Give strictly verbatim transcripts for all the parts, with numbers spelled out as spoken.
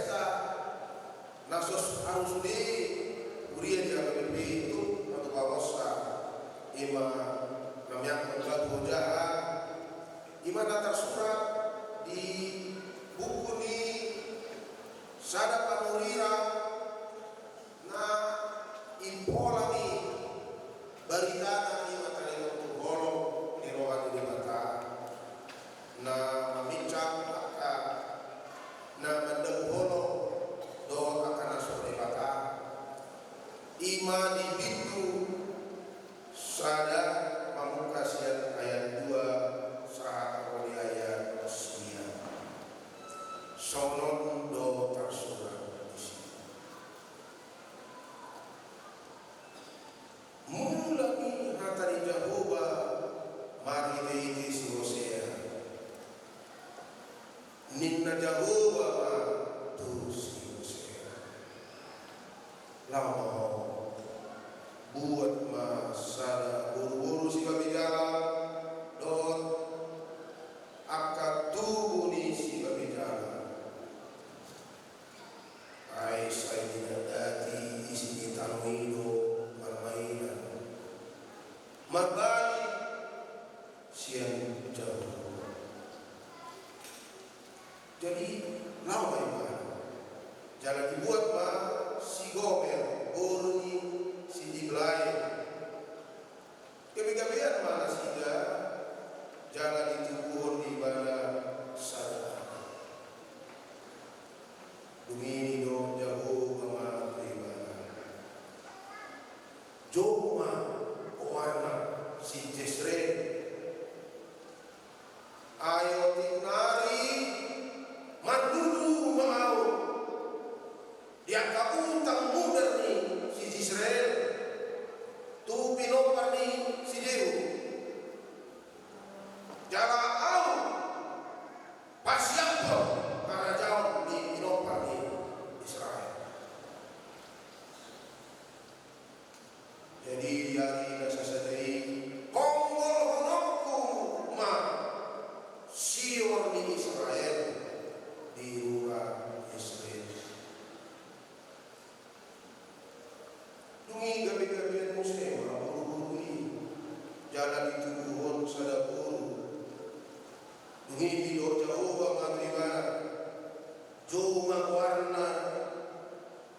pesta na so arusna huria di H K B P i tu patupaonsa, i ma na miangkon batu ojahan, i ma na tarsurat di buku ni sada panurirang na impola ni baritana, i ma taringot tu holong ni roha ni Debata na maminsang angka na mandao holong dohot angka na so Debata. I ma di Pintu sada, mamungka sian ayat dua sahat ro di ayat sia. Songon on do tarsurat disi. Mulak i hata ni Jahowa marhitehite si Hosea. Ninna Jahowa ma tu si Hosea: Laho ma ho, buat ma sada boruboru sibabejala dohot angka tubu ni sibabejala. Ai sai dinandati isi ni tano i do marmainan, marbalik sian Jahowa. Jadi, laho ma ibana, jala dibuat ma si Gomer, boru ni si Diblai. Gabegabean ma nasida, jala ditubuhon di ibana sada anak. Dung i didok Jahowa ma tu ibana: Jou ma goarna si Jesreel. Ai otik nari mardudu ma ahu di angka utang mudar ni si Jesreel tu pinompar ni si Jehu. Jala ahu pasiaphon harajaon di pinompar ni Israel. Jadi, di ari na sasada i, honggolhononku ma sior ni Israel di rura Jesreel. Dung i gabegabean muse ma boruboru i, jala ditubuhon sada boru. Dung i didok Jahowa ma tu ibana: Jou ma goarna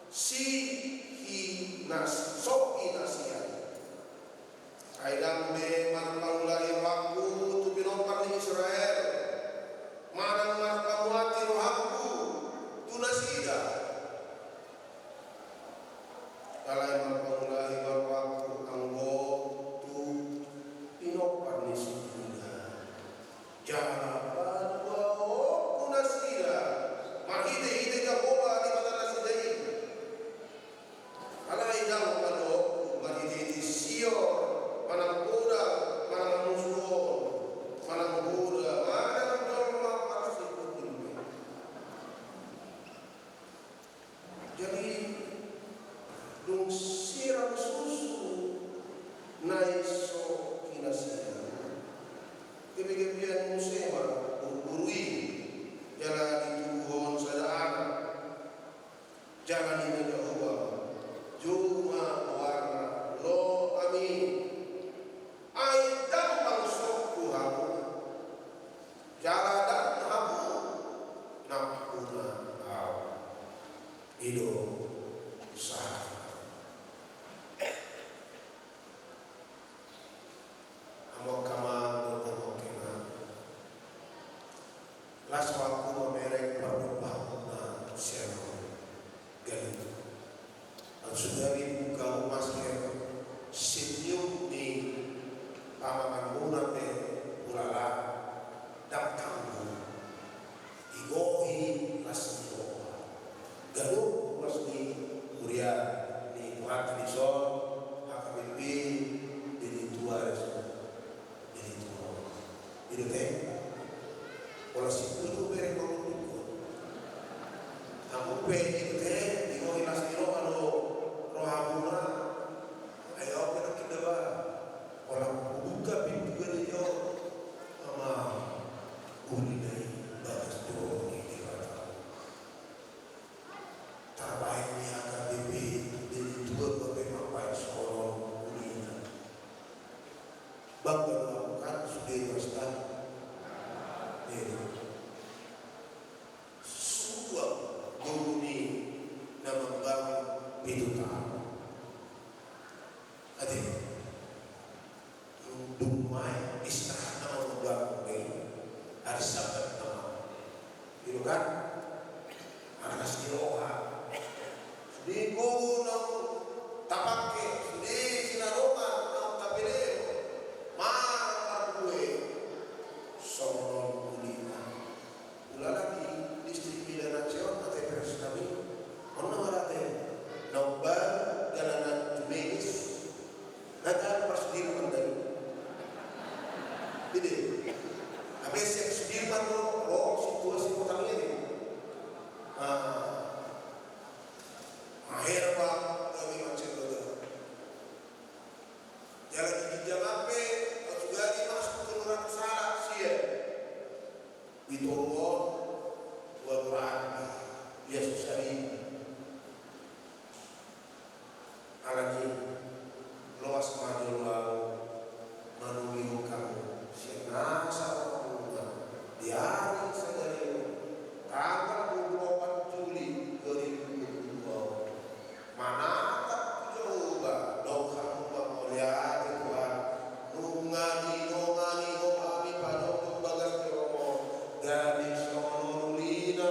si Hinas-, so Hinasian. Ai ndang be marpangulahi rohangku tu pinompar ni Israel, manang marpamuati rohangku tu nasida. Alai marpangulahi ma rohangku anggo tu pinompar ni si Juda. Jala paduahonku nasida marhitehite Jahowa Debata nasida i. Alai ndang paduahonku marhitehite sior, manang poda, manang hamusuon, manang poda, manang jolma parsikutul be. Jadi, dung sirang susu na i so hinasian, gabegabean muse ma boruboru i, jala ditubuhon sada anak. Jala ninna Jahowa: Jou ma goarna Lo-Ami. Ai ndang bangsongku hamu, jala ndang hamu nampuna ahu. I do sahat. Amang, amang, amang, amang. Las rohangku mamereng pardomuanmuna sian ganup. Ahu sudari buka masker, senyum ni pamanganmuna pe hulala, ndang tanggung. Digohi las ni roha ganup ruas ni huria ni Tuhanta dison, H K B P, Deli Tua dison. Deli Tua. I do te. Pola sipulu bere mangunduk. Hamu pe i do te, digohi las ni roha do rohamuna. Ai ahu pe nangkin da ba. Pola hubuka pintu gareja on, amang, uli na i bagas do ni Debata. Pitu taon. Ate. Dung mai istirahat nama, udah mulai hari Sabat nama. Gitu kan? Anak si roha. Sude gogo naung tapangke, sude sinarongan naung tapelehon. Marang marbue. Songon on ulina. Ulala di distrik Medan Aceh on, ate, pers nami. On na marate. Naung baru dalanan tu Meges. Nata pas Sudirman tadi. Jadi, habis yang Sudirman ro, ro, situasi utangnya ni. Ah. Akhir, Pak, kami macet betul. Jalan di Jamape, pas dari masuk ke Lurah Salah, sia. Di Toruan, dua Lurah, ya, susah ini. Alani, loas ma jolo ahu manungihon hamu sian nasa ro hamu di ari sadari on, tanggal dua puluh opat Juli dua ribu dua puluh dua. Manatap tu Jahowa, dok hamu mauliate Tuhan. Nunga ninongan i ho hami panjomjom bagas ni romo, gabe songon on ulina.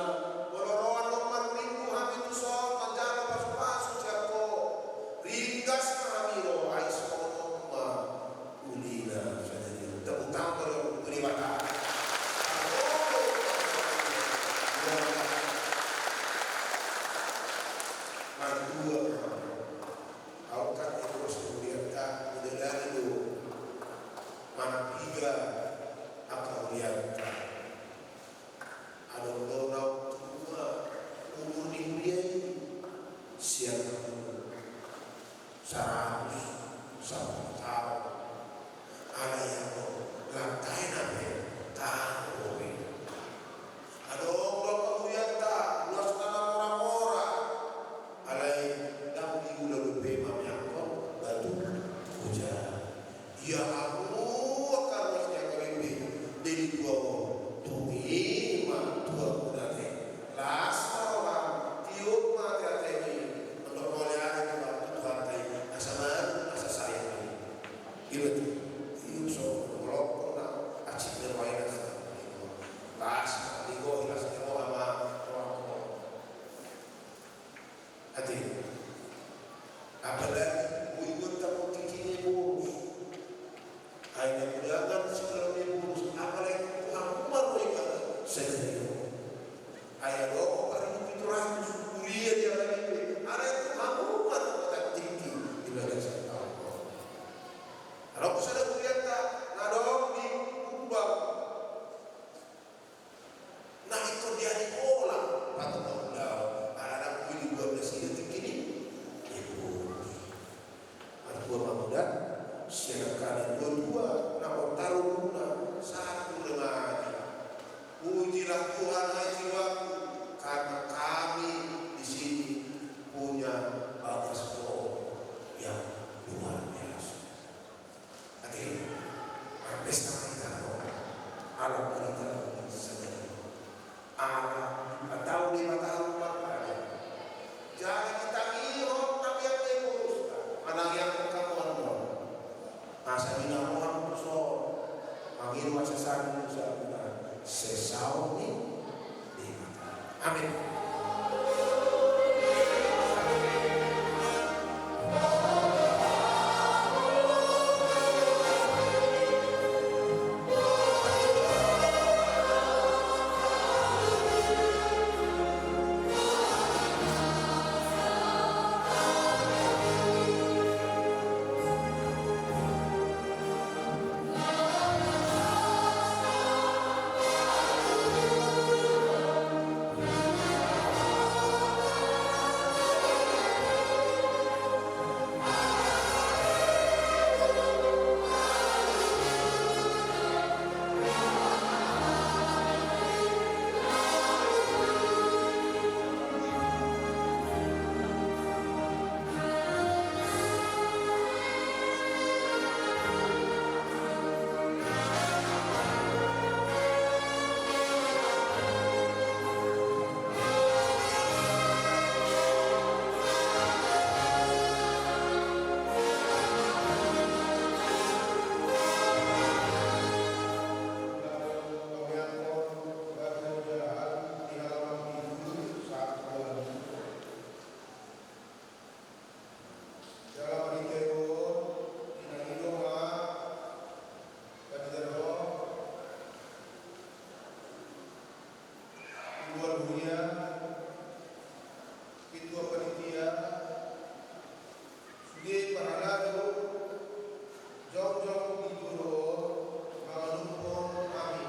Molo ro annon marminggu hami tuson manjalo pasupasu sian ho, ringgas ma hami ro, ai songon on ma ulina. Sadari on tepuk tangan ma di Debata. Martua ma. Ahu kan di ruas kemudian tak mudah dari tu mana piga angka huria ta. Adong do naung tua umur ni huria i sian saratus sampulu taon. Alai adong lantaina pe taon pe. Adong do angka huria ta, ruas na mora-mora. Alai ndang diula dope mamiangkon batu oja. Ia hamu angka ruas ni H K B P, jadi tua on, tung i ma tua muna te. Las ma roham, tiop ma ate-atemi, mandok mauliate tu Tuhanta i, asa manu, asa sae i. Iba tu, tiop so, molokkon na, acik na roha i na sa. Las, di go, las ni roha ma, roha. Ate. Apalagi boi do tapotiki ni boru. Ai na undangan sikola ni boru. Apalagi tu hamu ma boi kan. Saja. Ai adong paling pitu ratus huria di H K B P. Alai tu hamu ma boi tingki di bagasan Allah. Kalau sada huria ta na adong di Humbang. Nah, itu dia di kolam. Patut tahu dah. Anak-anak gue dibuat di sini, tinggi ni. Ketua Panitia, sude parhalado, jongjong di jolo on, mangalumpur hami.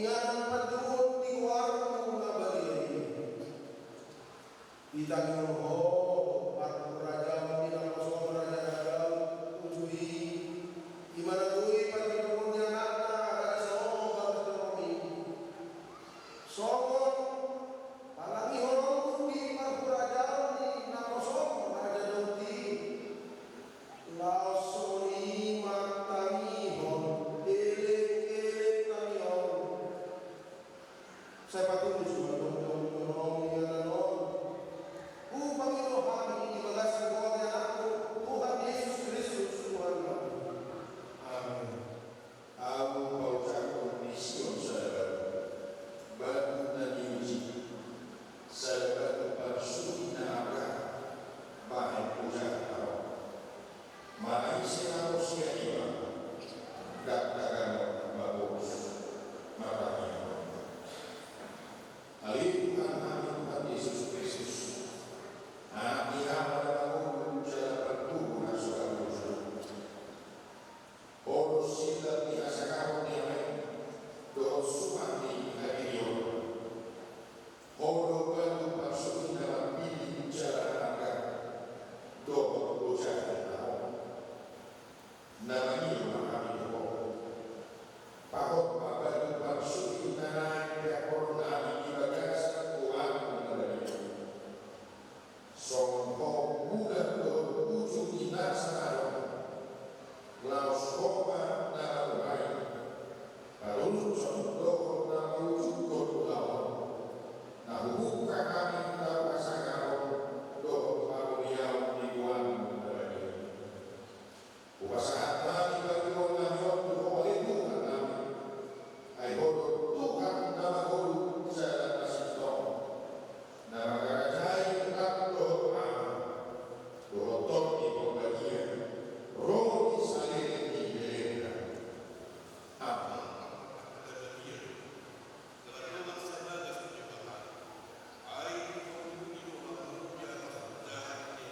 Ia na panjouon di goarmu na badia i. Ditangihon Ho parhurajaon ni naposom Raja na gabe uju i, i ma na boi parhitean ni anakna Raja Salomo bagas ni roha i. Songon palangihononmu di parhurajaon ni naposom Raja Daud i, laos songon i ma tangihon elek-elek nami on. Sai patulus ma tongtong ni rohaM di inganan on. Hupangido hami di bagasan goar ni AnakMu, Tuhan Jesus Kristus, Tuhanta. Amin. Ahu paucaphon di Sion sada batu, batu na niuji, sada batu parsuhi na arga, bahen ojahan na ro. Manang ise na ro sian i ma, ndang tagangan mabolus, martangiang ma. Ale Tuhan nami, Tuhan Jesus Kristus, Anak ni Ama na mangolu jala partubu na so habilusan. Ho do sila ni hasangapon ni Ama i, dohot suman ni hagirion. Ho do batu parsuhi na mambilik jala na arga, dohot ojahan na ro. Na mangido ma hami tu Ho. Pahot ma batu parsuhi na naeng diakhon nami di bagasan goarMu na badia i. Songon Ho muda dohot uju ni nasa na adong, laos Ho ma na mangurai, paluncon dohot na maujukhon ulaon, na hubungka hami tu hasangapon dohot pangoliaon ni goarMu na badia i. Hupasahat hami pangidoan nami on tu Ho, ale Tuhan nami, ai Ho do Tuhan na mangolu jala na sintong, na mangarajai Anak dohot Ama, dohot Tondi Porbadia, ro di saleleng ni lelengna. Amin. Jala dongan sabagas tu Debata. Ai dipombudi do hamu jala parjahat ni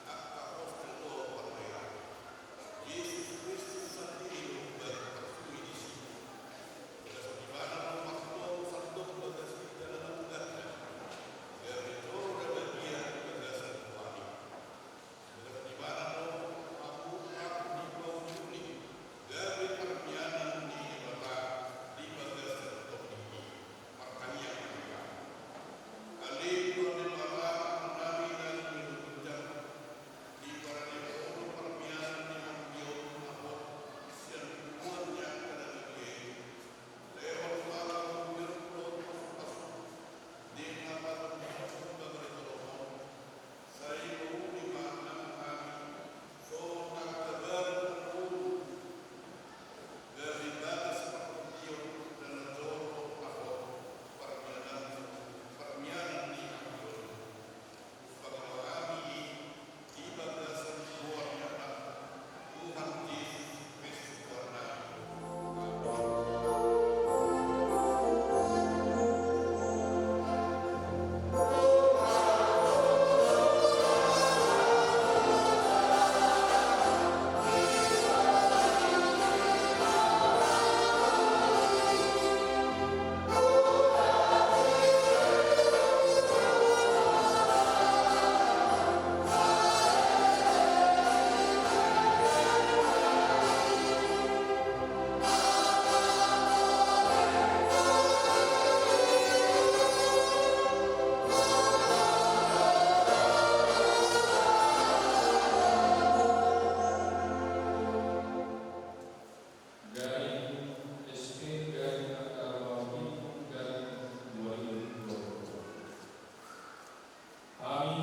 angka apostel dohot pardear. Jesus Kristus sandiri do batu parsuhi disi. Bagasan Ibana do martonggo sandok bagas i jala na mudah na. Gabe joro na badia di bagasan goarna. Bagasan Ibana do hamu rap dipaujuli gabe parmianan ni Debata di bagasan tondi i. Martangiang ma hita. Ale Tuhan Debata, Amanami na di banua ginjang, diparade Ho do parmianan ni hangoluan na hot sian punguan ni angka na badia i. Lehon ma hangoluan dohot pasupasu ni na patondion bagas ni jolom on. Sai bohuli ma nang hami songon angka baru na ulu, gabe bagas partondion na jolo na hot, parmianan, parmianan ni hangoluan. Hupangido hami i di bagasan goar ni Anakmu, Tuhan Jesus Kristus Tuhannami. Garing S P, garing angka ulaon minggu, garing dua ribu dua puluh. Hami,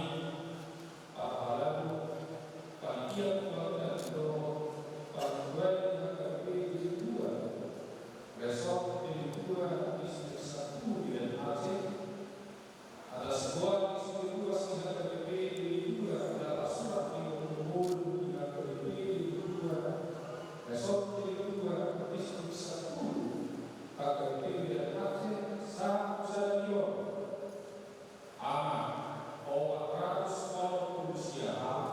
parhalado, panitia pembangunan dohot partuaon H K B P dua, Resort P D dua, Distrik Sampulu Aceh, atas goar ni sude ruas ni H K B P dua na tarsurat di ombol ni H K B P dua, Resort P D dua, Distrik Sampulu, H K B P Aceh, sahat tu sadari on. Ama, opat ratus onom pulu sia hal.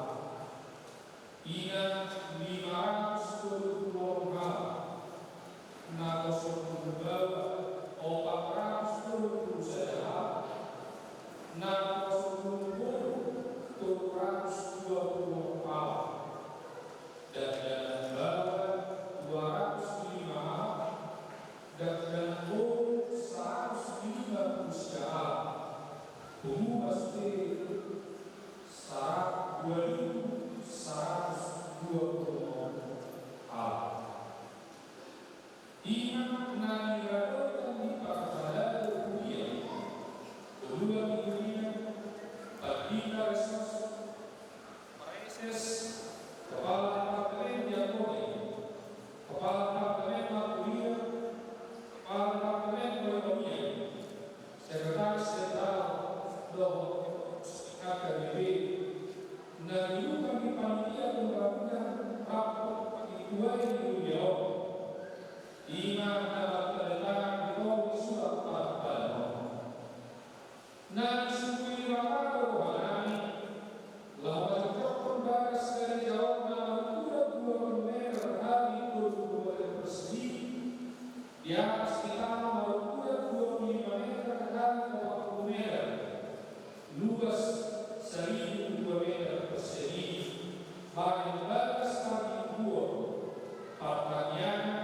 Buku Pasti saratus dua ribu saratus dua puluh enam halaman. Ima na niradotan ni parhalado huria, dua ni huria, pandita resos, praeses, kepala departemen diakonia, kepala departemen marturia, kepala departemen koinonia, sekretaris jenderal dohot H K B P, na diurutan ni panitia pembangunan rap dohot pangintuai ni huria on. Ima na martanda tangan di toru ni surat parhalado on. Na disungkun ni Debata do rohanami, laho manjokjokhon bagas gareja on na marukuran dua puluh meter hali tolu puluh meter persegi, di atas ni tano marukuran dua puluh lima meter hali opat puluh meter, luas saribu dua meter persegi, bahen bagas parmingguon, partangiangan,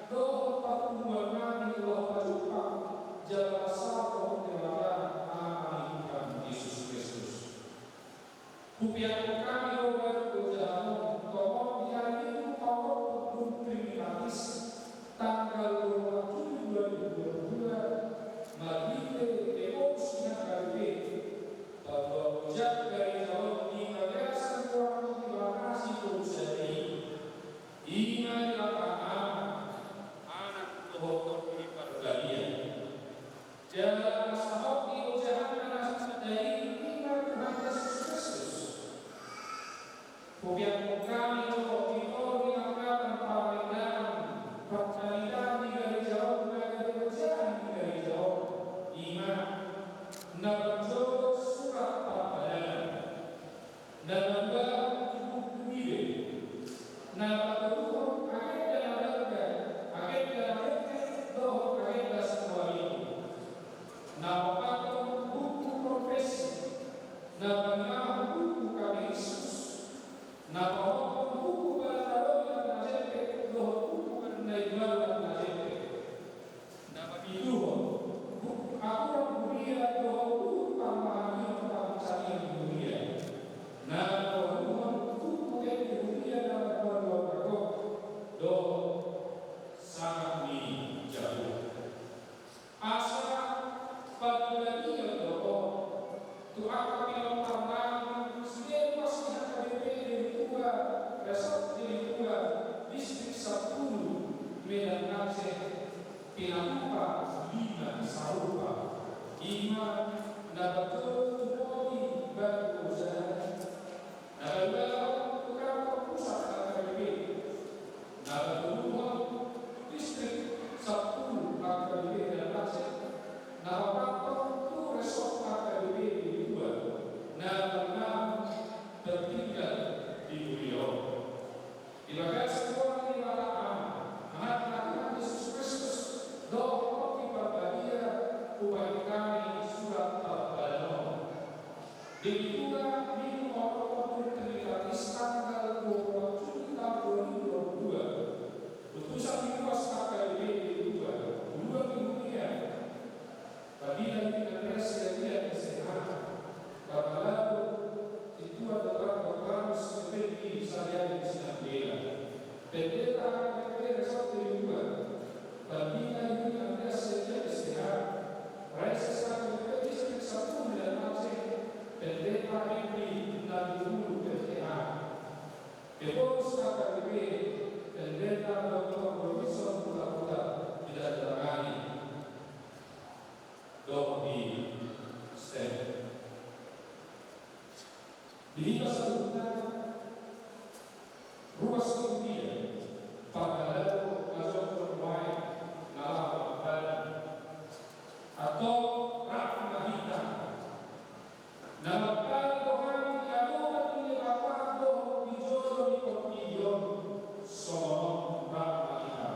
dohot parpunguan nami laho pajumpang jala pasahat dohot Debata Amanami Tuhan Jesus Kristus. Hupeakhon hami do bagas ojahan on tongon di ari Minggu paonomhon Trinitatis, tanggal dua puluh empat Juli dua ribu dua puluh dua, marhite Ephorus H K B P, paboa ojahan gareja on di bagasan goar ni Debata Sitolu Sada i, ima Debata Ama, Anak dohot Tondi Parbadia. Jala pasahathon ojahanna na sasada i, ima Tuhan Jesus Kristus. Hupeakhon hami do di toru ni angka parmedanan, parmedaan di gareja on na gabe ojahan di gareja on, ima na parjolo surat parpadanan, na paduahon buku Bibel, na patoluhon agenda na balga, agenda na mete dohot agenda Satua Minggu, na paopathon buku Konfesi, na palimahon buku Katekismus, na paonomhon buku Panghataion na Jempek dohot buku Panghataion na Jempek, na papituhon buku Aturan Huria dohot buku Parmahanion Parsahiton Huria, na paoluhon buku Ende Huria na Marpaluan Ragok dohot Sangap ni Jahowa. Asa padibagion do on tu angka pinompar nami, sude ruas ni H K B P Deli Tua, Resort Deli Tua, Distrik Sampulu, Medan Aceh, pinatupa lima sarupa, ima na parjolo tu Poti Batu Ujana, na paduahon tu kantor pusat H K B P, na patoluhon tu Distrik Sampulu H K B P Medan Aceh, na paopathon tu Resort H K B P Deli Tua, na palimahon tertinggal di huria on. Di bagasan goar ni Debata Ama, Anakna Tuhan Jesus Kristus, dohot Tondi Parbadia, hupaingot hami surat parpadanan on. Deli Tua, Minggu paonomhon Trinitatis, tanggal dua puluh empat Juli tahun dua ribu dua puluh dua. Utusan ni ruas H K B P Deli Tua, dua ni huria, Pandita Yudi Andreas Siagian, S H, Parhalado Sintua Dr. Doktorandus, M Pd, Sarjana Sinambela. Pendeta H K B P Resort Deli Tua, Pandita Yudi Andreas Siagian, S H, Praeses H K B P Distrik Sampulu Medan Aceh, Pendeta Henry Nandimulu, M Th. Ephorus H K B P, Pendeta Doktor Robinson Hutahuta, ditandatangani dohot di stem. Di hita saluhutna, ruas ni huria, parhalado na jongjong nuaeng na laho mambahen. Antong rap ma hita. Na mambahen do hami di adopan ni Debata dohot di jolo ni portibi on, songon on rap ma hita.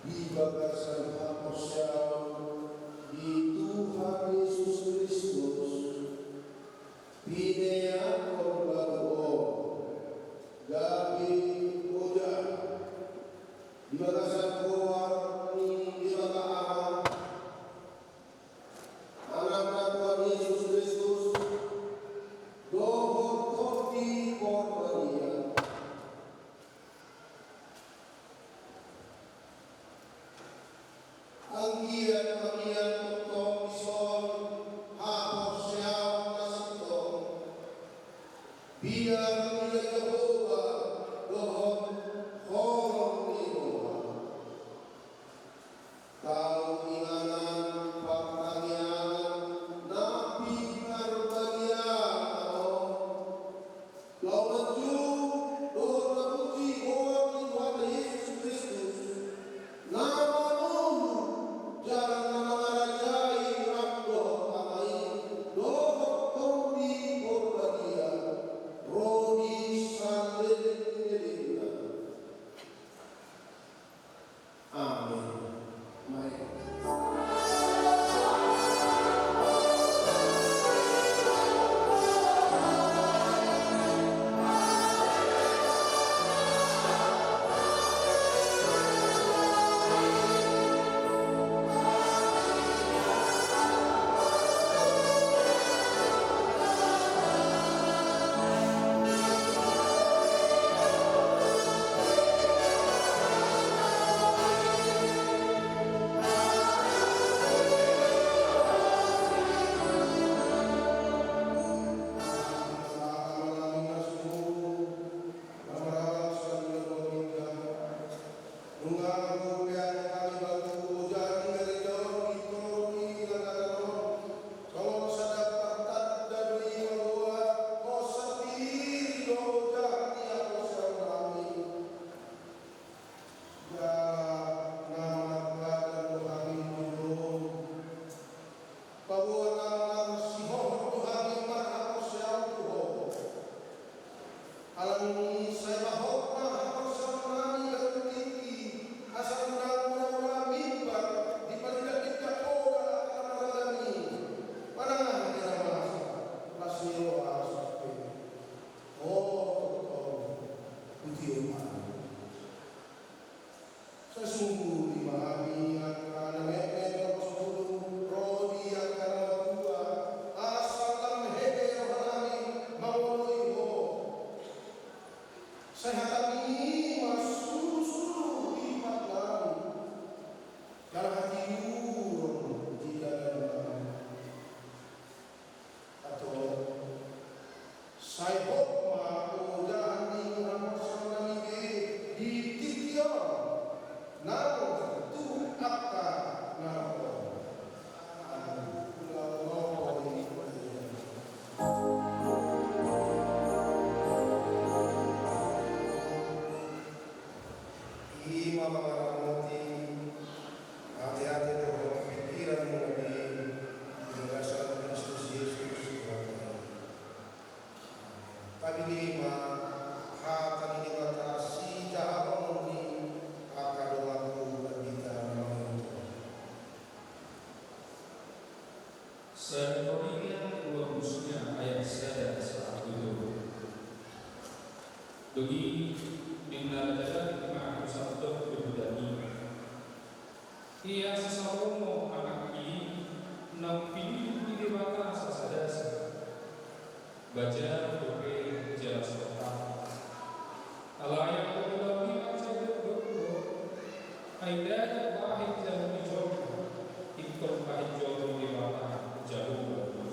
Di bagasan haporseaon di Tuhan Jesus Kristus, pineangkon batu on gabe ojahan di bagasan goar ni Debata Ama, Anakna Tuhan Jesus Kristus, dohot Tondi Porbadia. Anggiat ma ia tongtong dison haporseaon na sintong, biar ila Jahowa dohot holong ni roha. Tau inganan partangiangan na pinarbadia on. Laho manjou dohot mamuji Ho di Tuhanta Jesus Kristus, na manomu jala na mangarajai rap dohot Ama i dohot Tondi Porbadia, ro di saleleng ni lelengna. Amen. Mari. Nunga hupean hami Bapa, ojahan ni gareja on di toru ni angka tano on, songon sada partanda do i, mauliate Ho sandiri do ojahan ni haporseaon nami. Jala na manangkadan do hami tu jolo on. Paboa na marsihohot do hami marhaporseaon tu Ho. Alani i sai ma hot ma haporseaon nami ganup tingki, asa unang mula-mula mimbar dipalindang-lindang Ho dohot angka na mardalan i. Manang aha na masa, las ni roha asa pe Ho tongtong hutiop hami. Sasungkun i ma hami angka na metmet na pos bulung ro di angka na matua, asa lam hehe rohanami mangoloi Ho. Sai hatami i ma suru-suru di patnami, jala hatiuron di dalanami. Antong, sai hot ma ojahan ni haporseaonnami be di tingki on nang tu angka na ro on. Amen. Ulaon nopo i. I ma mangaramoti ate-ate dohot pingkiranmuna di bagasan Kristus Jesus Tuhanta. Tadingkon ma hata ni Debata sijahaon ni angka donganmu pandita na mangihuthon. Sahali Korintian dua puluh sembilan ayat sada sahat tu tolu. Dung i ninna raja Dawid ma tu sandok di bulan i: Ia si Salomo anakki i naung pinillit ni Debata sasada-sada. Bajaon dope jala sorang. Alai anggo ulaon i mansai dokdok do, ai ndada bahen jalo ni jolma ingkon bahen joro ni Debata Jahowa.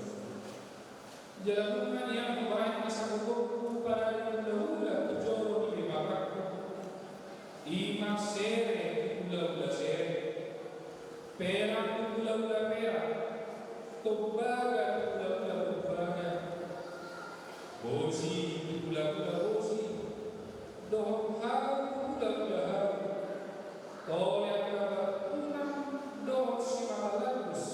Jala nunga nian hubahen asa gogo parade hulahula tu joro ni Debatangku. I ma sere tu hulahula sere, perak tu hulahula perak, tombaga tu hulahula tombaga, bosi tu hulahula bosi, dohot hau tu hulahula hau, tole angka barunang dohot simata landus,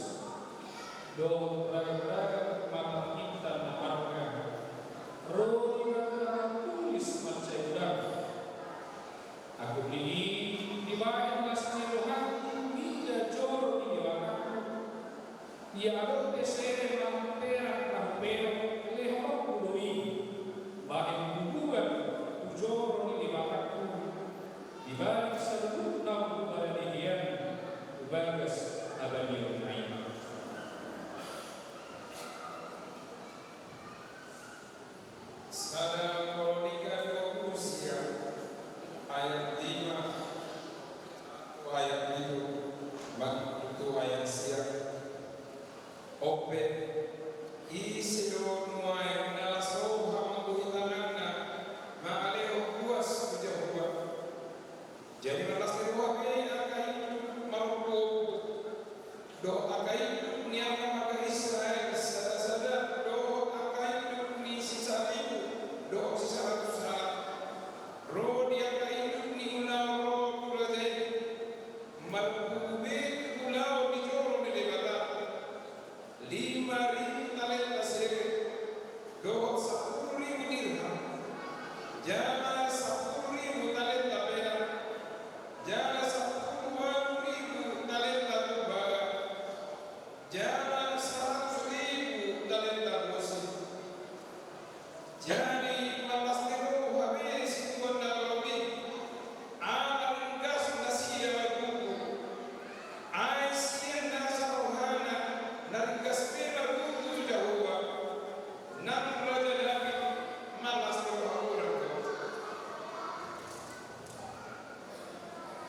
dohot ragam-ragam mata intan na marga, ro di ragam-ragam tulis mansai godang. Angkup ni i dibahen las ni roha Ia adong pe sere manang perak na hupedok, lehononku do i bahen bubuan tu joro ni Debatangku, di balik saluhutna pomparan i hian tu bagas habadiaonna i. Sada Kronika dua pulu sia, ayat lima tu ayat pitu, ma-, tu ayat sia. On pe, ise do nuaeng na las roha mambohi tanganna mangalehon buas tu Jahowa? Jadi marlas ni roha be angka induk marompuompu, dohot angka induk ni angka marga Israel sadasada, dohot angka induk ni si saribu dohot si saratus halak, ro di angka induk ni ulaon ro tu raja i, marbubu be tu ulaon ni joro ni Debata. Lima ribu talenta sere, dohot sampulu ribu dirham, jala sampulu ribu talenta perak, jala sampulu ualu ribu talenta tembaga, jala saratus ribu talenta bosi. Jadi marlas ni roha be situan na tolu i, ala ringgas nasida marbubu. Ai sian nasa rohana na ringgas be marbubu tu Jahowa. Nang Raja Daud, marlas ni roha godang do.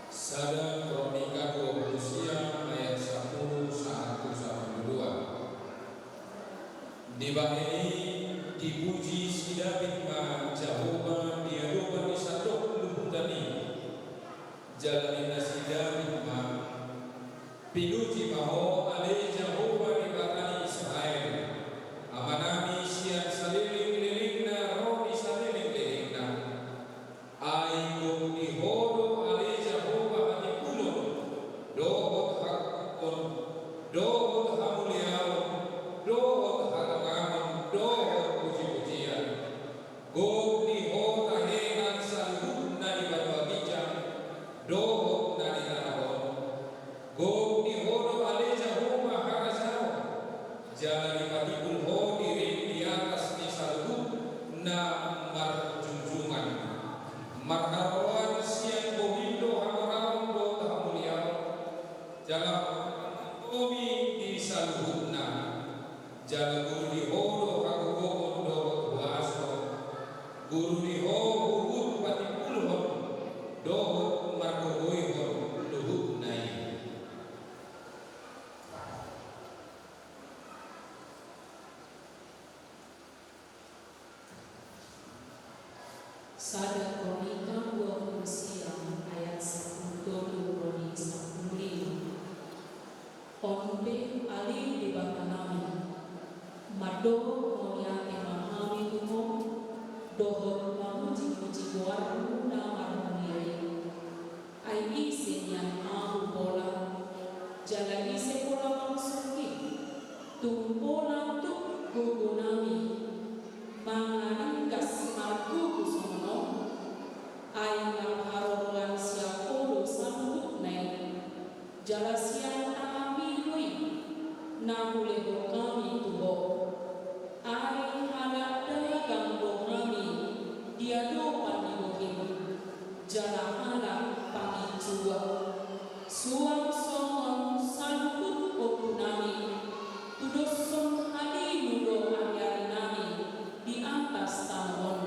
Sada Kronika dua pulu sia ayat sampulu sahat tu sampulu dua. Dibahen i dipuji si Daud ma Jahowa di adopan ni sandok luhutan i. Jala ninna si Daud ma: Pinuji ma Ho ale Jahowa Debata ni Israel, Amanami sian salelenglelengna ro di salelenglelengna. Ai gok ni Ho do ale Jahowa hatimbulon, dohot hagogoon, dohot hamuliaon, dohot hatongangon, dohot pujipujian. Gok ni Ho tahe nang saluhut na di banua ginjang dohot na di tano on. Gok ni Ho do ale Jahowa harajaon, jala dipatimbul Ho diring di atas ni saluhut na marjunjungan. Marharoroan sian bohim do hamoraon dohot hamuliaon, jala domi di saluhutna. Jala guru di Ho do hagogoon dohot huaso, guru di Ho huhut patimbulhon dohot margogoihon luhutna i. Sada Kronika dua pulu sia ayat sampulu tolu ro di sampulu lima. On pe ale Debatanami, mandok mauliate ma hami tu Ho, dohot mamujimuji goarMu na marmulia i. Ai ise nian ahu pola, jala ise pola mamusuhi? Tung pola tuk gogonami, mangaringgas margogo songon on. Ai marharoroan sian Ho do saluhutna i, jala sian tanganMi do i na hulehon hami tu Ho. Ai halak dagang do hami di adopan ni bohim, jala halak panginjua. Suang songon saluhut ompunami, tudoshon halilu do ariarinami di atas tano on,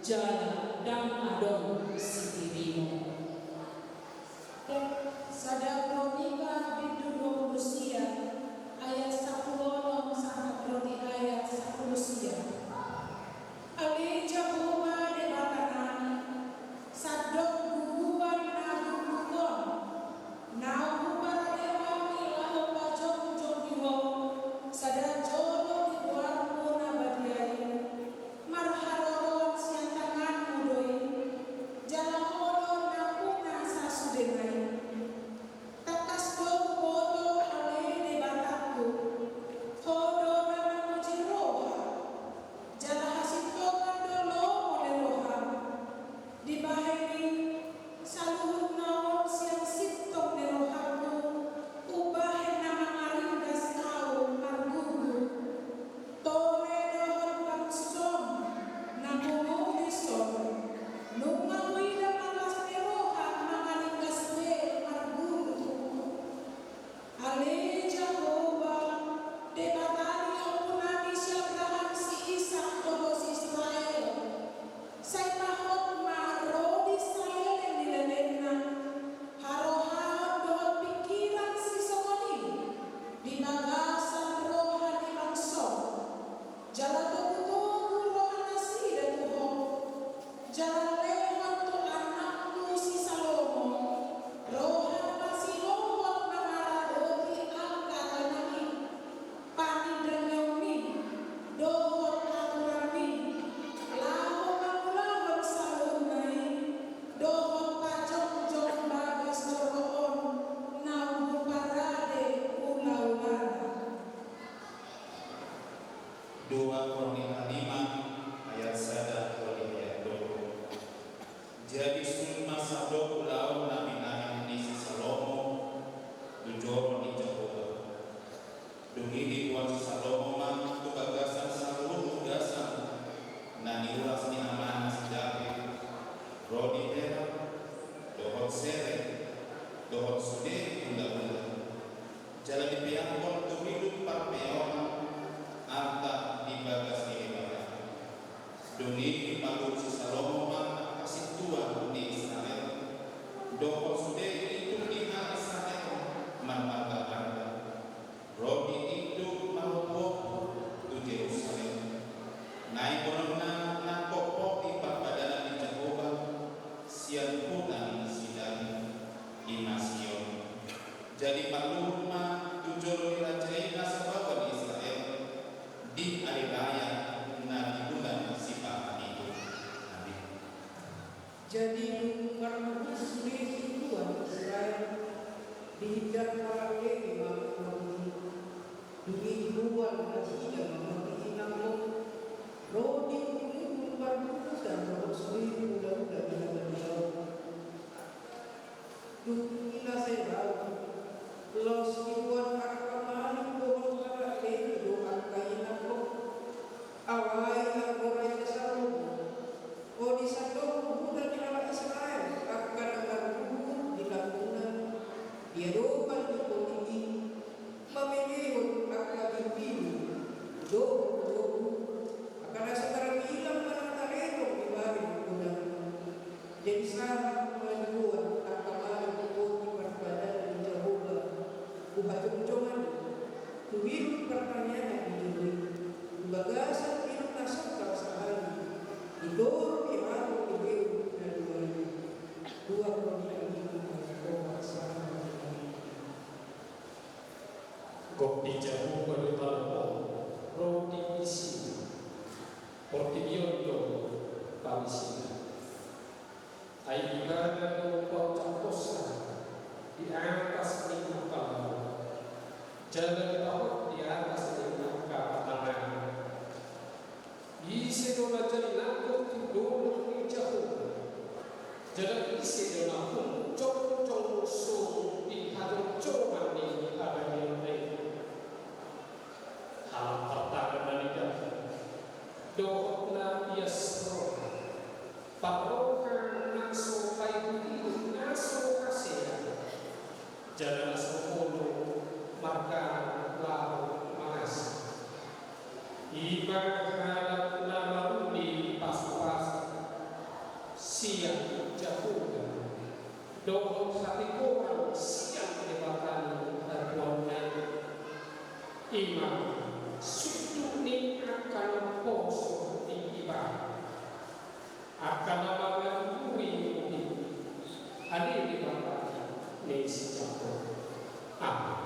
jala ndang adong sitirimon. Sada Kronika bindu dua pulu sia, ayat sampulu onom sahat ro di ayat sampulu sia. Ale Jahowa Debatanami, sandok bubuan na dukduk on Jadi marluhut ma tu jolo ni raja i na sababan Israel di ari raya na di bulan Sipahan i. Amin. Jadi dung marluhut sude situan Israel, diingot halak Lewi ma na boi. Dung i diboan nasida ma mangihut inangmon, ro di gunung marluhutan dohot sude hulahula di haganuan. Dung i na sai ro, laos diboan angka malim dohot halak Lewi do angka inangmon. Alai anggo raja Salomo, olo sandok huta ni halak Israel angka na marluhut di lambungna di adopan ni poti i, mamelehon angka pilpilun dohot lobu, angka na so tarbilang ma na tarehon di bahen godang. Jadi sahat ma diboan angka malim tu poti parbadanan ni Jahowa tu hajongjongan i, tu biluk partangiangan di jolo i, tu bagasan biluk na songkal sahali, di toru ni ahu diberu na dua i. Dua poti na lima. Gopi Jahowa do tano on, ro di isina, portibi on do pausina. Ai Ibana do paucap hosa di atas ni angka laut, jala dipahot di atas ni angka patangan. Ise do na jadi nangkok tu dolok ni Jahowa? Jala ise do na humjong-jong songon i di hajongjongan ni habadiaonna i? Halak partangan na nidok dohot na ias roha, parroha na so paihut-ihut, na so hasea, jala na so holo mardalan laho mangasi. I ma halak na maruli pasu-pasu sian Jahowa dohot hatigoran sian Debata ni hatuaonna i. I ma sundut ni angka na poso di Ibana, angka na mangalului i. Ale Debata ni si Jahowa. Amin.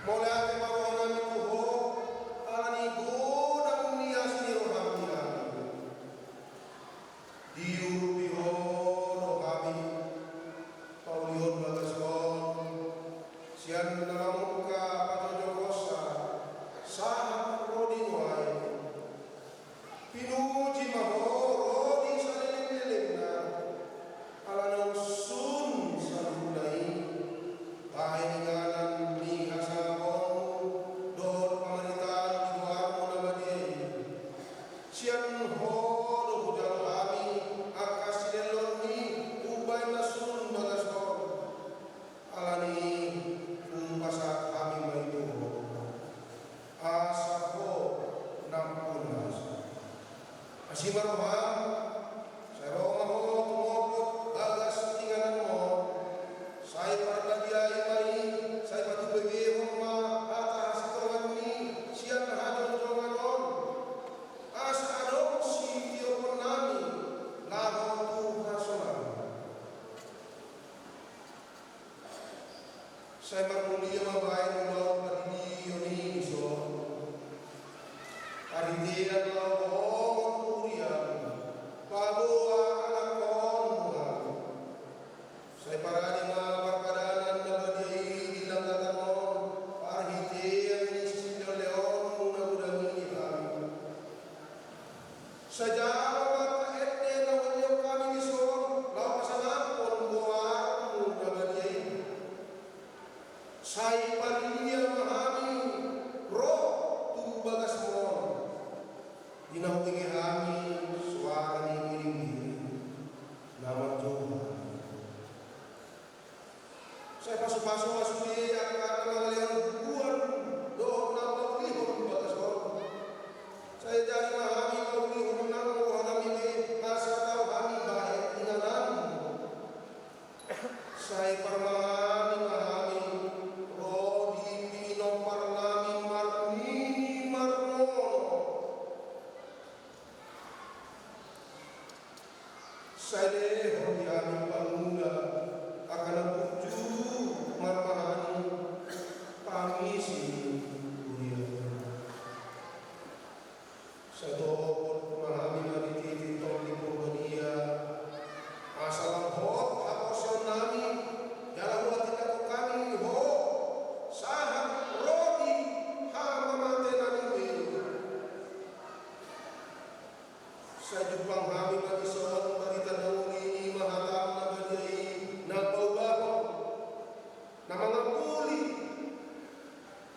Mauliate ma roha nami tu Ho, ala ni godang ni asi ni roham di hami. Diurupi Ho do hami paulihon bagas on, sian na mamungka pajojok hosa sahat ro di nuaeng. Pinuji ma Ho ro di saleleng-lelengna, ala na sun saluhutna i bahen inganan ni hasangaponMu dohot pamaritaon di goarMu na badia i. Sian Ho do hujalo hami angka silehonMi umbahen na sun bagas on. Ala ni i hupasahat hami ma i tu Ho, asa Ho nampuna asa. Asi ma roham, sai ro ma Ho tumopot bagas ingananMu on. Sai parbadiai ma i, sai patubegehon ma hata hasintonganMi sian hajongjongan on, asa adong sitiopon nami laho tu hasonangan. Sai marmulia ma baen ulaon pandidion i dison. Sai lehon di hami pangula angka na burju marmahani pangisi huria. Sai topot ma hami marhite Tondi Porbadia, asa lam hot haporseaonnami, jala huatingkathonon hami Ho sahat ro di hamamatenami be. Sai jumpang hami ma dison barita na uli, i ma hataM na badia i, na paubahon, na mangapuli,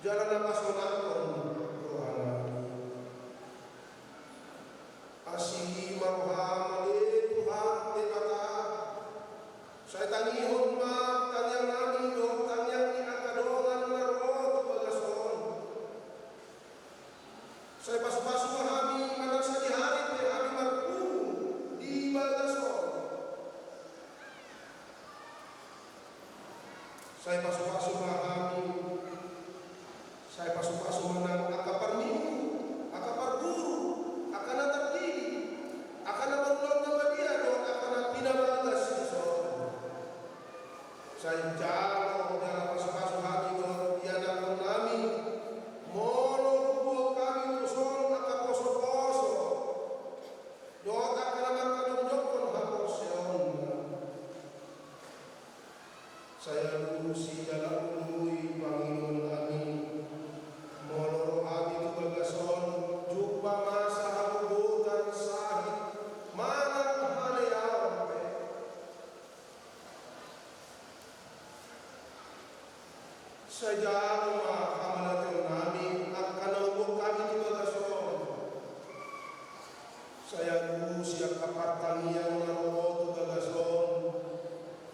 jala na pasonanghon rohanami. Asi ma rohaM ale Tuhan Debata, sai tangihon ma tangiangnami dohot tangiang ni angka dongan na ro tu bagas on. Sai pasupasu ma hami manang sadihari pe hami marpungu di bagas on. Sai pasupasu ma hami, sai pasupasu ma nang angka parminggu, angka parguru, angka na tardidi, angka na marulaon na badia dohot angka na pinabagas dison. Sai jalo jala pasupasu hami dohot ianakhonnami, molo huboan hami tuson angka posoposo dohot angka na mangkadokdok haporseaonna. Sai alusi jala ului pangidoannami, molo ro hami tu bagas on, jumpa ma sahabobotan sahit manang haleaon pe. Sai jalo ma hamauliatehonnami angka na huboan hami tu bagas on. Sai alusi angka partangiang na ro tu bagas on,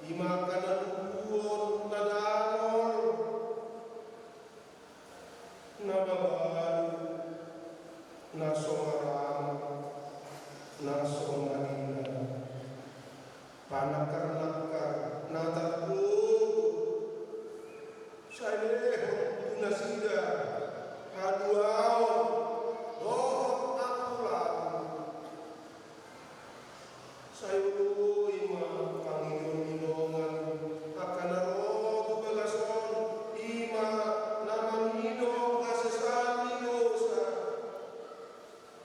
i ma angka na lumpuhon, na dangol, na mabalu, na so marama, na so marina, panangkarnangkar, na targogo. Sai lehon tu nasida haluaon dohot ampulatu. Sai oloi ma pangidoan ni dongan angka na ro tu bagas on, i ma na mangido hasesaan ni dosa,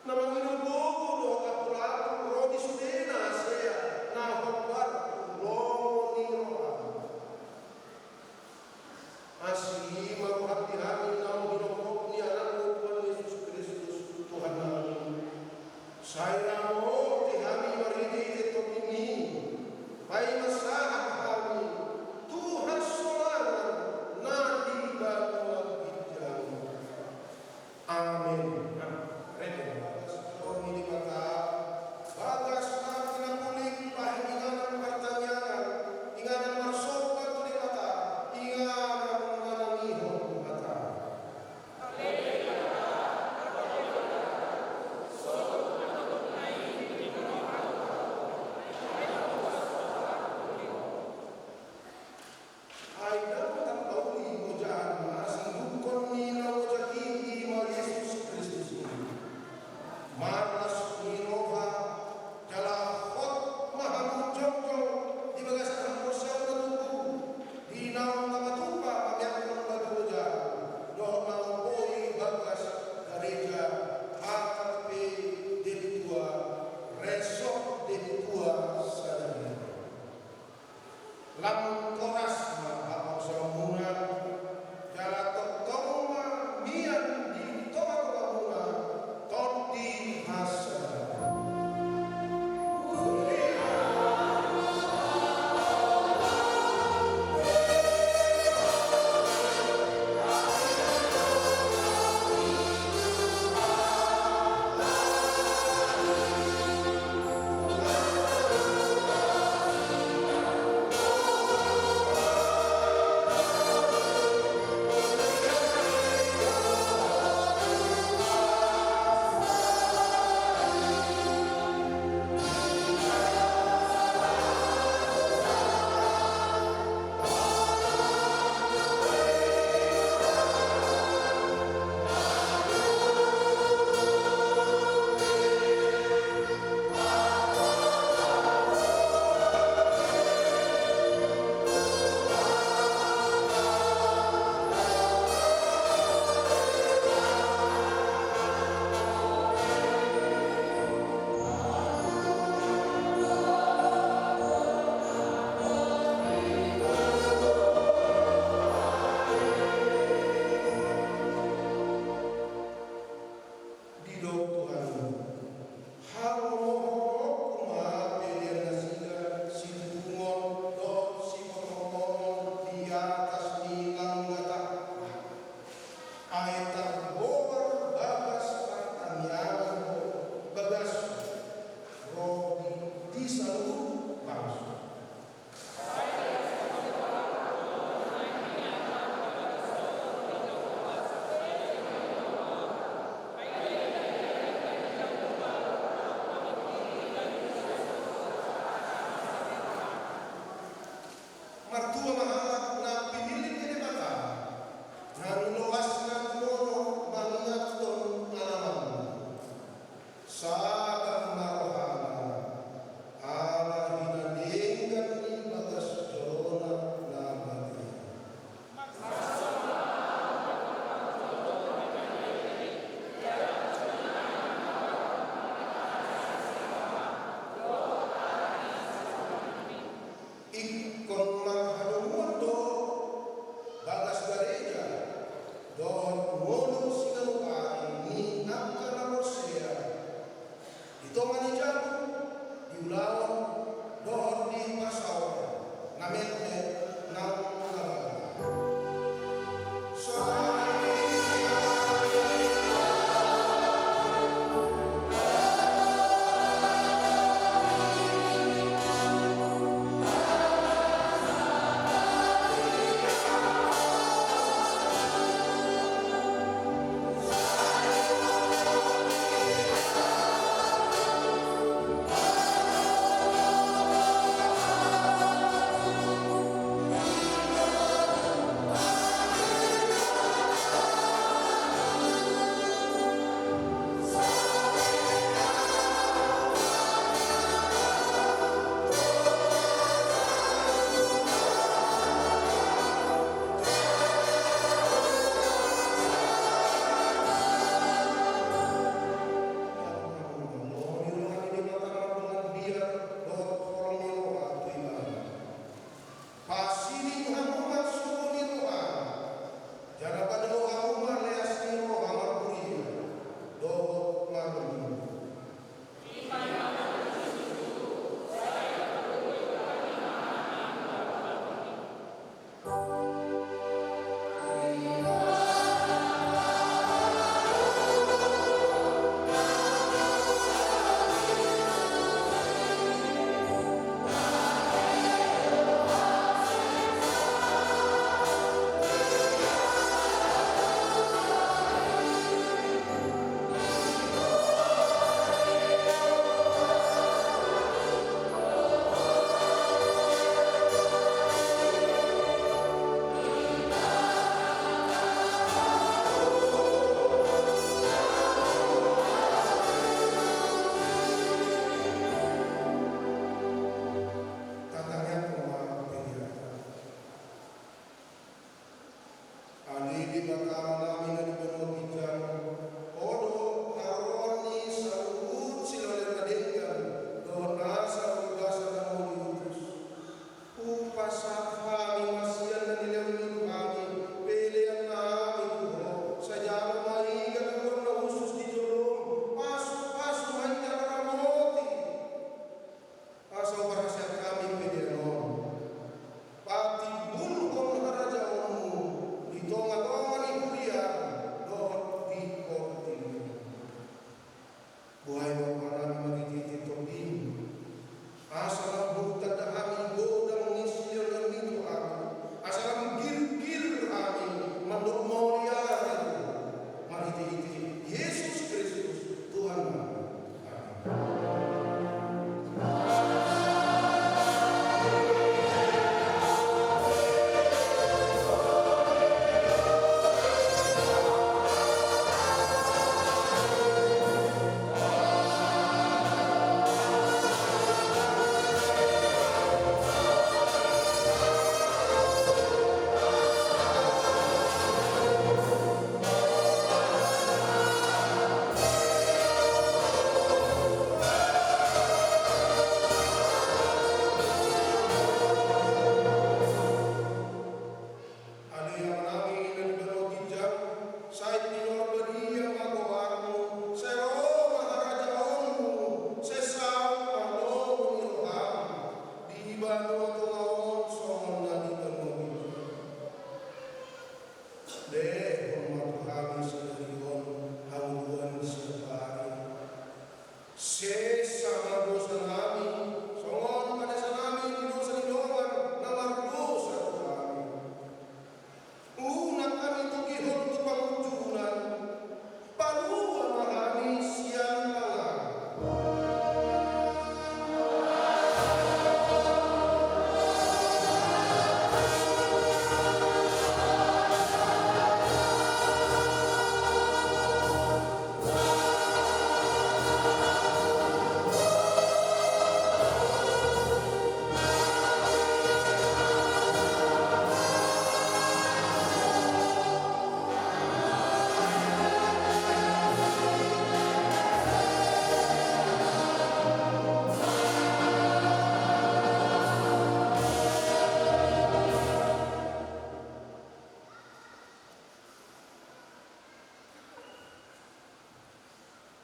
na mangido gogo dohot ampulatu ro di sudena, asa na hombar tu lomo ni roha. Asi ma rohaM di hami naung hinophop ni AnakMu Tuhan Jesus Kristus.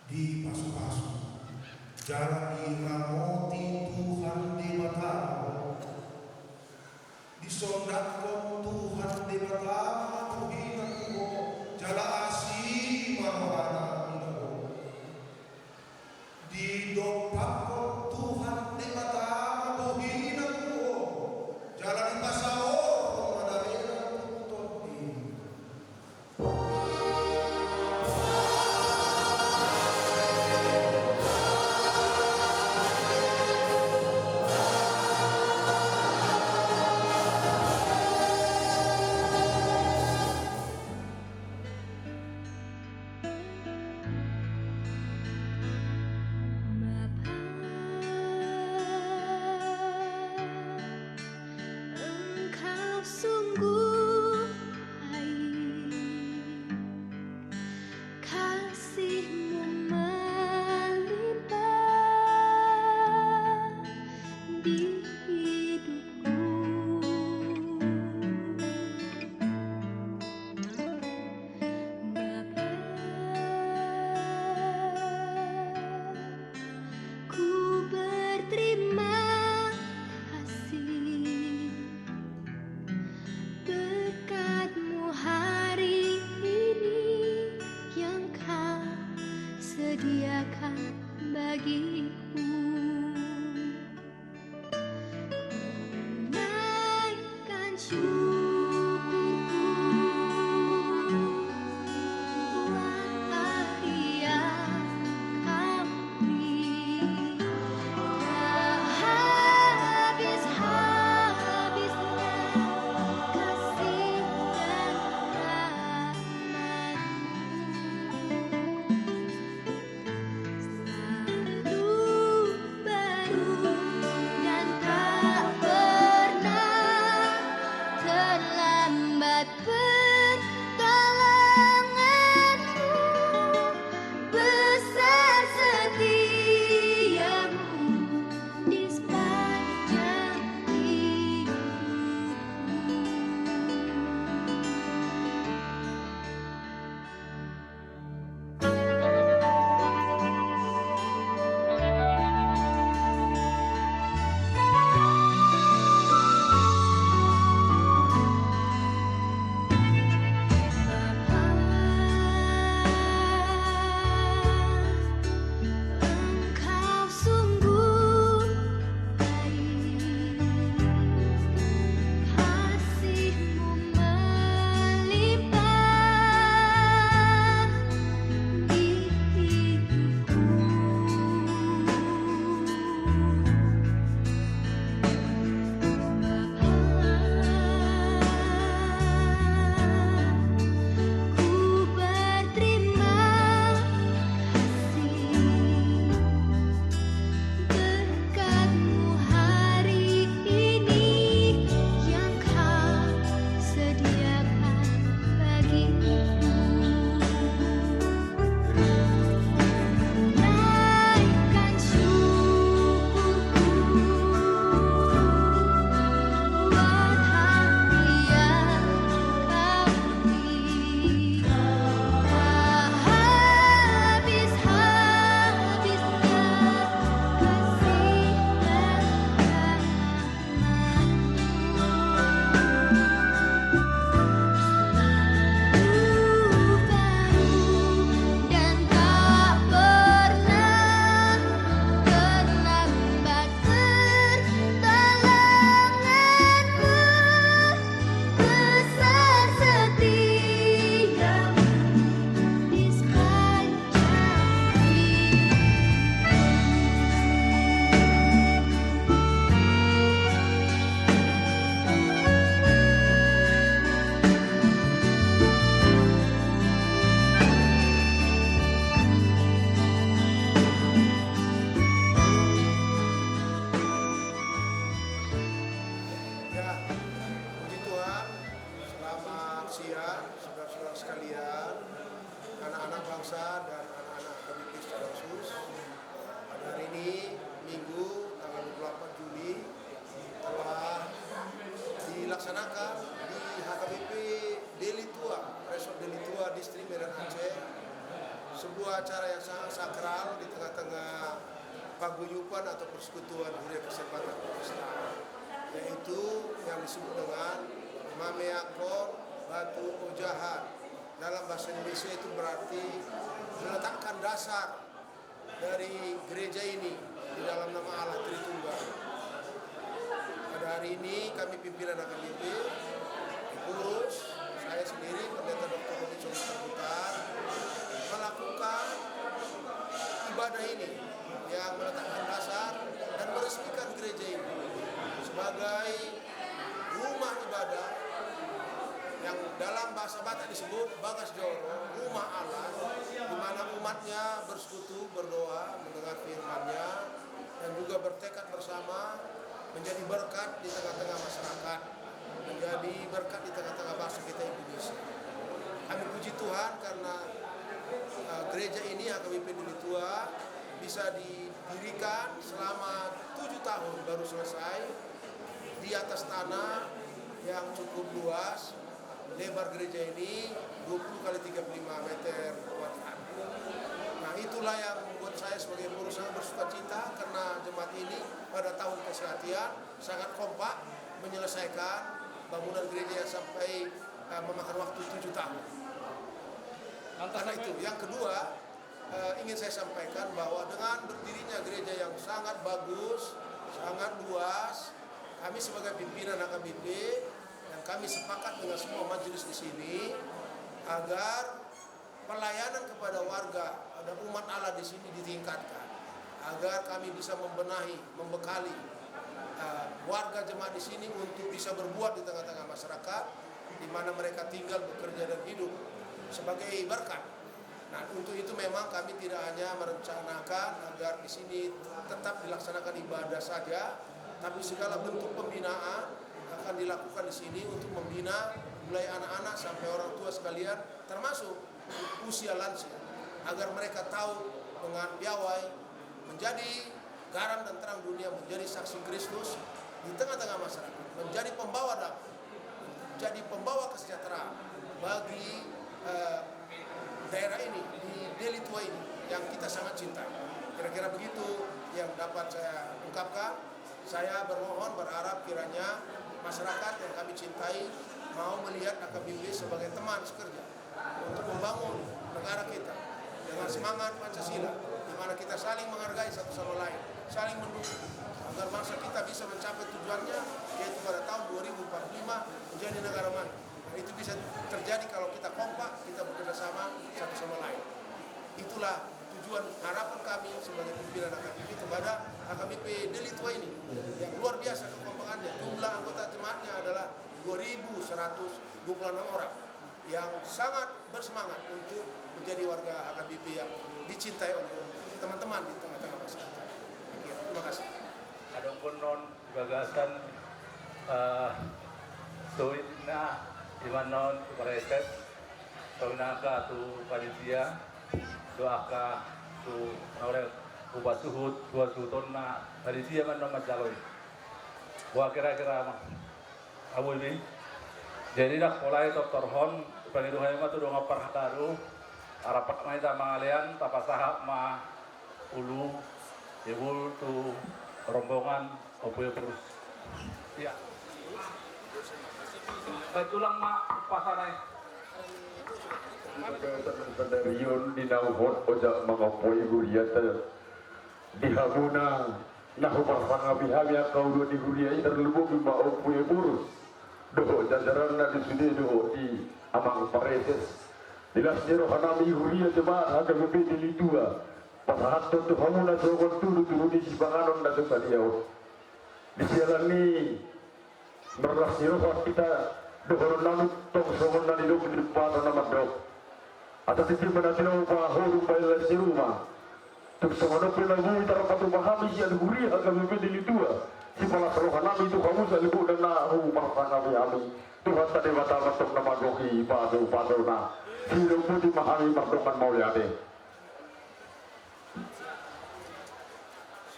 Dipasupasu jala diramoti Tuhan Debata. Disondanghon Tuhan Debata bohina tu ho, jala asi ma rohana di ho. Didompakhon Tuhan Debata bohina tu ho, jala dipasaorhon ma dalena tu tondi. Bapa, Engkau sungguh baik, kasih-Mu melimpah di hidupku. Bapa, ku berterima kasih berkat-Mu hari ini yang Kau sediakan bagiku. Naikkan syukurku buat hari yang Kau beri. Tak habis-habisnya kasih dan rahmat-Mu. Selalu baru dan tak pernah terlambat pertolongan-Mu, besar setia-Mu di sepanjang hidupku. Engkau sungguh baik, kasih-Mu melimpah di hidupku. Bapa, ku berterima kasih berkat-Mu hari ini yang Kau sediakan bagiku. Naikkan syukurku buat hari yang Kau beri. Tak habis-habisnya kasih dan rahmat-Mu. Selalu baru dan tak pernah terlambat pertolongan-Mu, besar setia-Mu di sepanjang hidupku. Ya, puji Tuhan. Selamat siang, saudara-saudara sekalian, anak-anak bangsa dan anak-anak H K B P secara khusus. Pada hari ini, Minggu, tanggal dua puluh delapan Juli, telah dilaksanakan di H K B P Deli Tua, Resort Deli Tua, Distrik Medan Aceh, Sebuah acara yang sangat sakral di tengah-tengah paguyupan atau persekutuan Huria Kristen Batak Protestan, yaitu yang disebut dengan mameakkon batu ojahan. Dalam bahasa Indonesia itu berarti meletakkan dasar dari gereja ini di dalam nama Allah Tritunggal. Pada hari ini kami pimpinan H K B P, pengurus, saya sendiri, Pendeta Doktor Robinson Butar, melakukan ibadah ini yang meletakkan dasar dan meresmikan gereja ini sebagai rumah ibadah yang dalam bahasa Batak disebut bagas joro, rumah Allah, di mana umatnya bersekutu, berdoa, mendengar firman-Nya, dan juga bertekad bersama menjadi berkat di tengah-tengah masyarakat, menjadi berkat di tengah-tengah bangsa kita Indonesia. Kami puji Tuhan karena, eh, gereja ini, H K B P Deli Tua, bisa didirikan selama tujuh tahun baru selesai di atas tanah yang cukup luas. Lebar gereja ini dua puluh kali tiga puluh lima meter kuadrat. Nah, itulah yang membuat saya sebagai pengurus sangat bersukacita karena jemaat ini pada tahun kesehatian sangat kompak menyelesaikan bangunan gereja yang sampai, eh, memakan waktu tujuh tahun. Lantas karena apa itu, yang kedua, eh, ingin saya sampaikan bahwa dengan berdirinya gereja yang sangat bagus, sangat luas, kami sebagai pimpinan H K B P dan kami sepakat dengan semua majelis di sini agar pelayanan kepada warga dan umat Allah di sini ditingkatkan, agar kami bisa membenahi, membekali, eh, warga jemaat di sini untuk bisa berbuat di tengah-tengah masyarakat di mana mereka tinggal, bekerja, dan hidup sebagai berkat. Nah, untuk itu memang kami tidak hanya merencanakan agar di sini tetap dilaksanakan ibadah saja, tapi segala bentuk pembinaan akan dilakukan di sini untuk membina mulai anak-anak sampai orang tua sekalian, termasuk usia lansia, agar mereka tahu dengan piawai menjadi garam dan terang dunia, menjadi saksi Kristus di tengah-tengah masyarakat, menjadi pembawa damai, menjadi pembawa kesejahteraan bagi, eh, daerah ini di Deli Tua ini yang kita sangat cintai. Kira-kira begitu yang dapat saya ungkapkan. Saya bermohon, berharap kiranya masyarakat yang kami cintai mau melihat H K B P sebagai teman sekerja untuk membangun negara kita dengan semangat Pancasila, di mana kita saling menghargai satu sama lain, saling mendukung, agar bangsa kita bisa mencapai tujuannya, yaitu pada tahun dua ribu empat puluh lima menjadi negara maju. Dan itu bisa terjadi kalau kita kompak, kita bekerja sama satu sama lain. Itulah tujuan, harapan kami sebagai pimpinan H K B P kepada H K B P Deli Tua ini, yang luar biasa kekompakannya. Jumlah anggota jemaatnya adalah dua ribu seratus dua puluh enam orang yang sangat bersemangat untuk menjadi warga H K B P yang dicintai oleh teman-teman di tengah-tengah masyarakat. Demikian. Terima kasih. Adong pun non di bagasan, eh, suitna iman non tu pareses, suitna angka tu panitia, doa angka tu naurel upa suhut, dua suhutonna panitia man non manjaloi. Wah, kira-kira mah. Abu ini. Jadi dah mulai tortorhon, pangido hami ma tu dongan parhata, arapat ma hita mangalean, tapasahat ma ulu, ibu tu rombongan, opo ya terus. Ya. Baik, ulang ma pasanai. Sadarion di na huhut ojak mangompoi huria ta. Di hamuna na huparsangapi hami angka ulu ni huria i, tarlumobi ma Ompu Ephorus dohot jajaranna di sude dohot di amang pareses. Di las ni roha nami huria jemaat H K B P Deli Tua, pasahathon tu hamuna songon tudutudu ni sipanganon na so sadia on. Di siala ni marlas ni roha hita, dohonon nami tong songon na nidok ni Debata na mandok: Asa tingki ma na tinahu pahoru bahen las ni roha. Tung songon on pe na boi tarpatupa hami sian huria H K B P Deli Tua, sipalas roha nami tu hamu saluhutna na huparsangapi hami. Tuhanta Debata ma tong na mangohi pasupasuna. Sidok boti ma hami mardongan mauliate.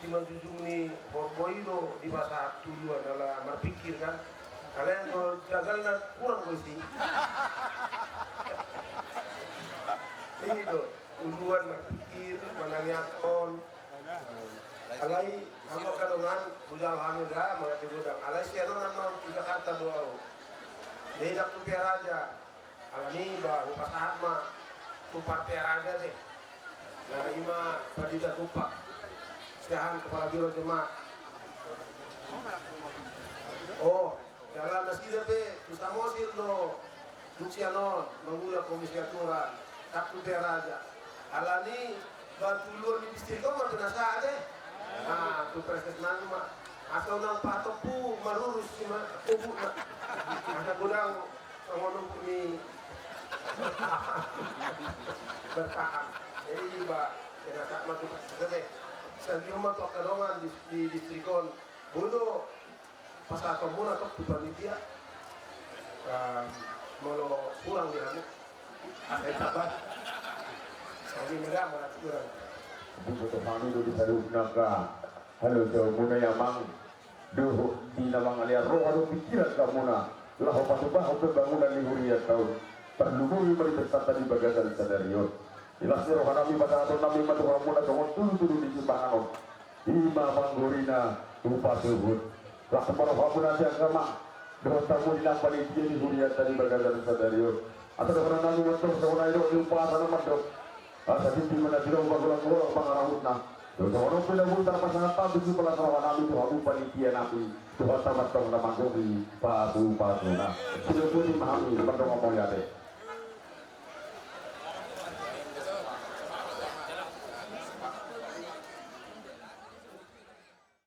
Simanjujung ni horbo i do dipasahat tu dua na ala marpikir kan. Alai anggo jagalna kurang do isi. I do. Uluan marpikir manangiangkon. Alai hamu angka dongan, bujal hami da mangatai godang. Alai sian on nama tu Jakarta do au. Jadi ndang tu Pearaja. Alani ba hupasahat ma tu Pearaja de. Nah, ima Pandita Tumpak. Siahaan kepala biro jemaat. Oh, jala nasida pe tu Samosir do. Dung sian on mangula komisi aturan, ndang tu Pearaja. Alani ba tu uluan ni distrik on ma penasahat e. Ah, tu Perskesmas ma. Asa unang patompu marurus ima tubuhna. Asa godang songon umpuk ni bertahan. Jadi ba penasahat ma tu Perskesmas e. Sandium ma tu angka dongan di, di distrik on. Bodo pasahatonmuna tong tu panitia. Molo hurang di hamu, asa ditambah. Jadi meda mana hurang. Diboto hami do di saluhutna angka halojaonmuna i amang. Dohot di na mangalean roha dohot pikiran hamuna laho patupahon pembangunan ni hurianta on. Tarlumobi ma di pestanta di bagasan sadari on. Di las ni rohanami pasahatonnami ma tu hamuna songon tudutudu ni sipanganon. Ima panggorina hupasuhut. Langsung ma rohamuna di angka amang dohot hamu di na panitia ni hurianta di bagasan sadari on. Asa dohononnami mandok songon na nidok ni umpasa na mandok: Asa tingki ma na tinopa, golanggolang pangarahutna. Dohot songon on pe na boi tarpasahat hami tu las ni rohanami tu hamu panitia nami dohot hamu antong na manggohi pasupasuna. Sidok boti ma hami mandok mauliate.